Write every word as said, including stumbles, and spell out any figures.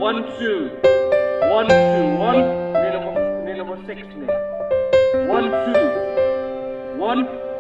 One, two. One, two, one. Ni level, ni level six ni. One, two. One.